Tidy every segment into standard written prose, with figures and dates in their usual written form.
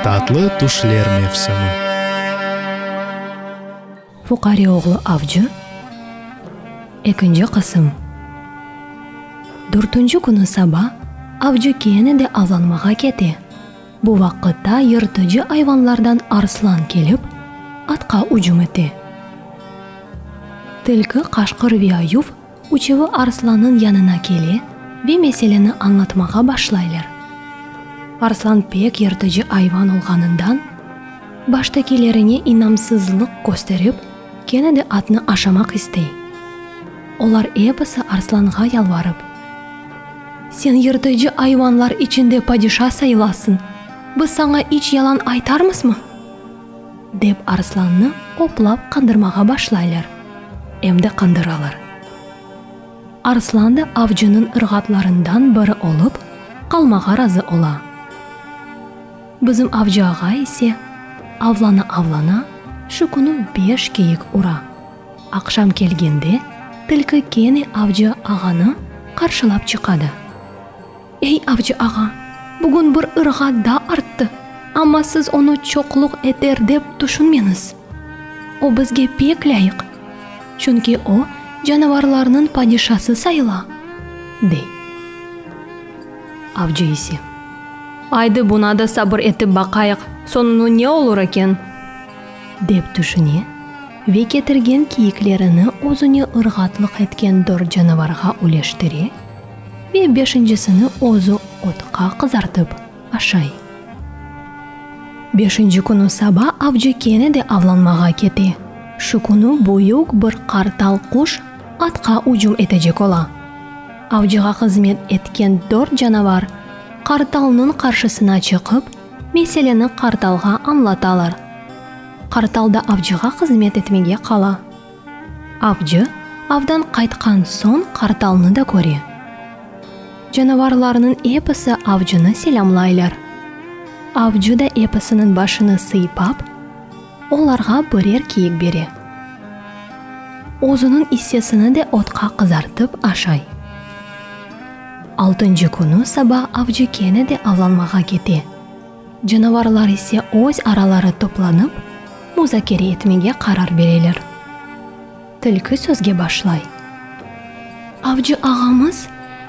Tatlı tüşler mevsimi. Fuqare oğlu avcı, Ekinci qısım. Dörtünci künü saba avcı kene de avlanmağa kete. Bu vaqıtta yırtıcı ayvanlardan arslan kelip, atqa ücüm ete. Tilki, qaşqır ve ayuv üçevi arslannıñ yanına kele ve meseleni añlatmağa başlaylar. Arslan pek yırtıcı ayvan olğanından, baştakilerine inamsızlıq kösterip, kene de atnı aşamaq istey. Olar episi arslanğa yalvarıp. Sen yırtıcı ayvanlar içinde padişa sayılasıñ, biz saña iç yalan aytarmızmı? Dep arslannı oplap qandırmağa başlaylar, em de qandıralar. Arslan da avcınıñ ırğatlarından biri olıp qalmağa razı ola. Bizim avcı ağa ise avlana-avlana şu künü beş kiyik ura. Aqşam kelgende tilki kene avcı ağanı qarşılap çıqadı. Ey, avcı ağa, bugün bir ırğat daa arttı, amma siz onı çoqluq eter dep tüşünmeñiz. O bizge pek lâyıq, çünki o canavarlarnıñ padişası sayıla, dey. Avcı ise. Aydı, buna da sabır etip baqayıq, soñunı ne olur eken? Dep tüşüne ve ketirgen kiyiklerini özüne ırğatlıq etken dört canavarğa üleştire ve beşincisini özü otqa qızartıp aşay. Beşinci künü saba avcı kene de avlanmağa kete. Şu künü büyük bir qartal quş atqa ücüm etecek ola. Avcığa hızmet etken dört canavar qartalnıñ qarşısına çıqıp, meseleni qartalğa añlatalar. Qartal da avcığa hızmet etmege qala. Avcı avdan qaytqan soñ qartalnı da köre. Canavarlarnıñ episi avcını selâmlaylar. Avcı da episiniñ başını sıypap, olarğa birer kiyik bere. Özüniñ issesini de otqa qızartıp aşay. Altıncı künü saba avcı kene de avlanmağa kete. Canavarlar ise öz araları toplanıp, muzakere etmege qarar bereler. Tilki sözge başlay. Avcı ağamız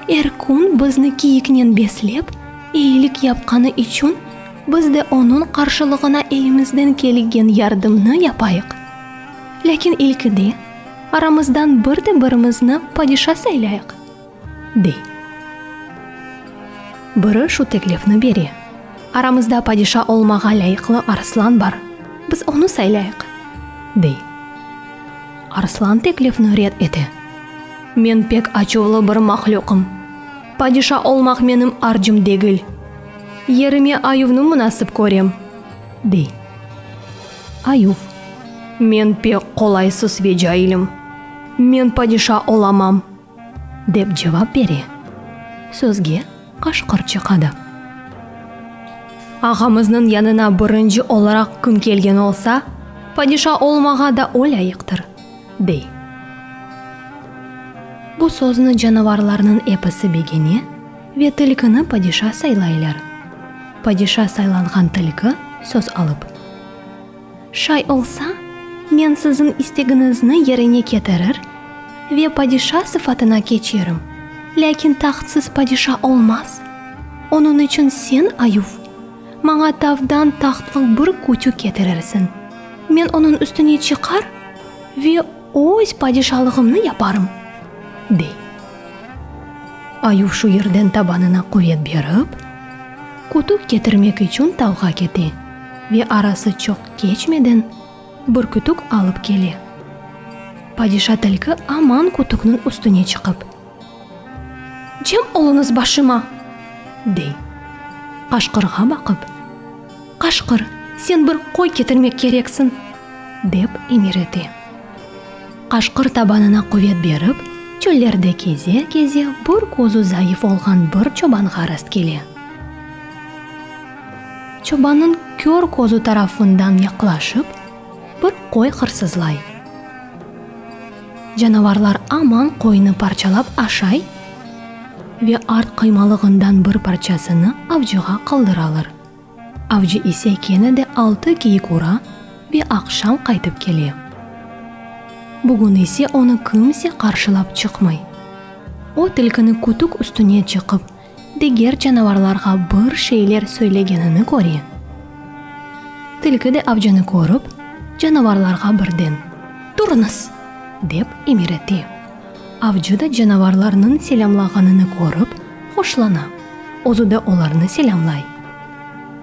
er kün bizni kiyiknen beslep, eyilik yapqanı içün biz de onıñ qarşılığına elimizden kelgen yardımnı yapayıq. Lâkin ilkide aramızdan bir de birimizni padişa saylayıq. Dey. Biri şu teklifni bere. Aramızda padişa olmağa lâyıqlı arslan bar, biz onı saylayıq, dey. Arslan teklifni red ete. Men pek açuvlı bir mahlüqım. Padişa olmaq menim arcım degil. Yerime ayuvnı munasip körem, dey. Ayuv. Men pek qolaysız ve cailim. Men padişa olamam. Dep cevap bere. Sözge qaşqır çıqadı. Ağamıznıñ yanına birinci olaraq kim kelgen olsa, padişa olmağa da o lâyıqtır, dey. Bu sözni canavarlarnıñ episi begene ve tilkini padişa saylaylar. Padişa saylanğan tilki söz alıp. Şay olsa, men siziñ istegiñizni yerine ketirir ve padişa sıfatına keçerim. Lâkin tahtsız padişa olmaz. Onıñ içün sen, ayuv, maña tavdan tahtlıq bir kütük ketirirsiñ. Men onıñ üstüne çıqar ve öz padişalığımnı yaparım, dey. Ayuv şu yerden tabanına quvet berip, kütük ketirmek içün tavğa kete. Ve arası çoq keçmeden bir kütük alıp kele. Padişa tilki aman kütükniñ üstüne çıqıp. Cem oluñız başıma! dey. Qaşqırğa baqıp, Qaşqır, sen bir qoy ketirmek kereksiñ! dep emir ete. Qaşqır tabanına quvet berip, çöllerde keze-keze bir közü zayıf olğan bir çobanğa rastkele. Çobannıñ kör közü tarafından yaqlaşıp, bir qoy hırsızlay. Canavarlar aman qoynı parçalap aşay ve art qıymalığından bir parçasını avcığa qaldıralar. Avcı ise kene de altı kiyik ura ve aqşam qaytıp kele. Bugün ise onı kimse qarşılap çıqmay. O tilkini kütük üstüne çıqıp, diger canavarlarğa bir şeyler söylegenini köre. Tilki de avcını körip, canavarlarğa birden, Turıñız! dep emir ete. Avcı da canavarlarnıñ selâmlağanını körip, hoşlana, özü de olarnı selâmlay.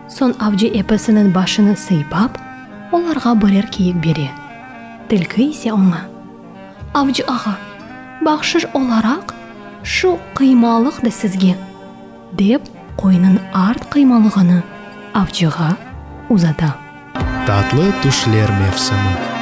Soñ avcı episiniñ başını sıypap, olarğa birer kiyik bere. Tilki ise oña. Avcı ağa, bahşış olaraq şu qıymalıq da sizge, dep qoynıñ art qıymalığını avcığa uzata. Tatlı tüşler mevsimi.